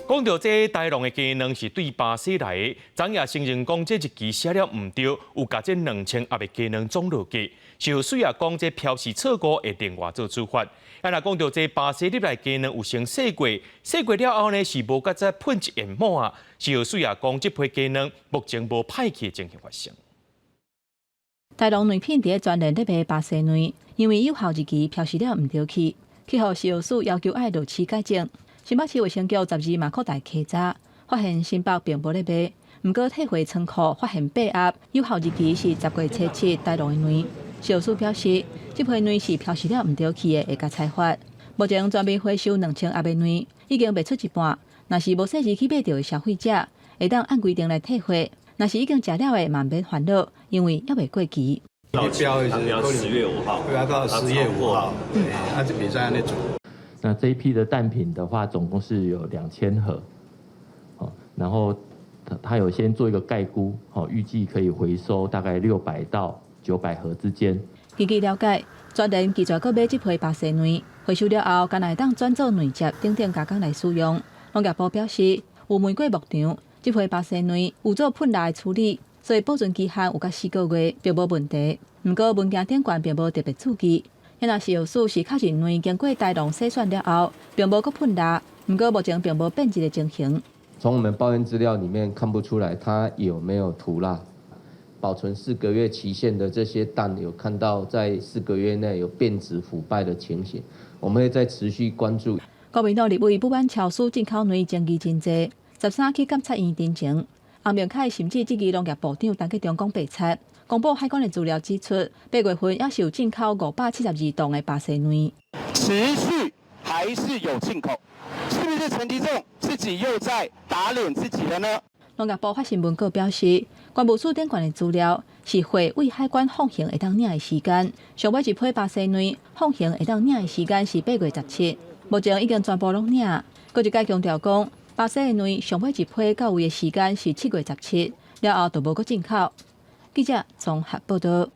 講到這大陸的雞卵是對巴西來的，昨夜承認講這日期寫了毋對，有共這2000盒的雞卵裝落架。食藥署也講這標示錯誤會另外做處罰。啊，若講到這巴西入來雞卵有先洗過，洗過了後呢是無閣再噴一層膜啊。食藥署也講這批雞卵目前無歹去的情形發生。大陸卵品佇咧全聯咧賣巴西卵，因為有效日期標示了毋對去，去予食藥署要求愛落市改正。新北市衛生局12嘛擴大稽查，發現新北並無咧賣，毋過退貨倉庫發現八盒有效日期是10月初7大陸的卵。食藥署表示，這批卵是標示了毋對去的，會共裁罰。目前全面回收2000盒的卵，已經賣出一半。若是無細緻去買著的消費者，會當按規定來退貨；若是已經食了的，嘛毋免煩惱，因為猶未過期。標10月5號，對啊，到10月5號，嗯，啊就袂使按呢做。那這一批的蛋品的話，總共是有2000盒，然後他有先做一個概估，好，預計可以回收大概600到900盒之間。根據了解，全聯拒絕閣買這批巴西卵，回收了後，敢若會當轉做卵汁等等加工來使用。農業部表示，有問過牧場，這批巴西卵有做噴蠟的處理，所以保存期限有到4個月，並無問題。毋過文件頂懸並無特別注記。若食藥署是確認卵經過大陸篩選了後，並無閣噴蠟，毋過目前並無變質的情形。從我們報驗資料裡面看不出來，它有沒有塗蠟。保存四個月期限的這些蛋，有看到在四個月內有變質腐敗的情形，我們會再持續關注。國民黨立委不滿超市進口卵爭議真濟，13去監察院陳情。洪明凱甚至質疑農業部長陳吉仲講白賊。公布海關的資料指出，8月份猶是有進口572噸的巴西卵。持續還是有進口，是不是陳吉仲自己又在打臉自己了呢？農業部發新聞稿表示，關務署頂懸的資料是貨對海關放行會當領的時間，上尾一批巴西卵放行會當領的時間是8月17，目前已經全部攏領。閣一擺強調講，巴西的卵上尾一批到位的時間是7月17，了後就無閣進口。記者綜合報道。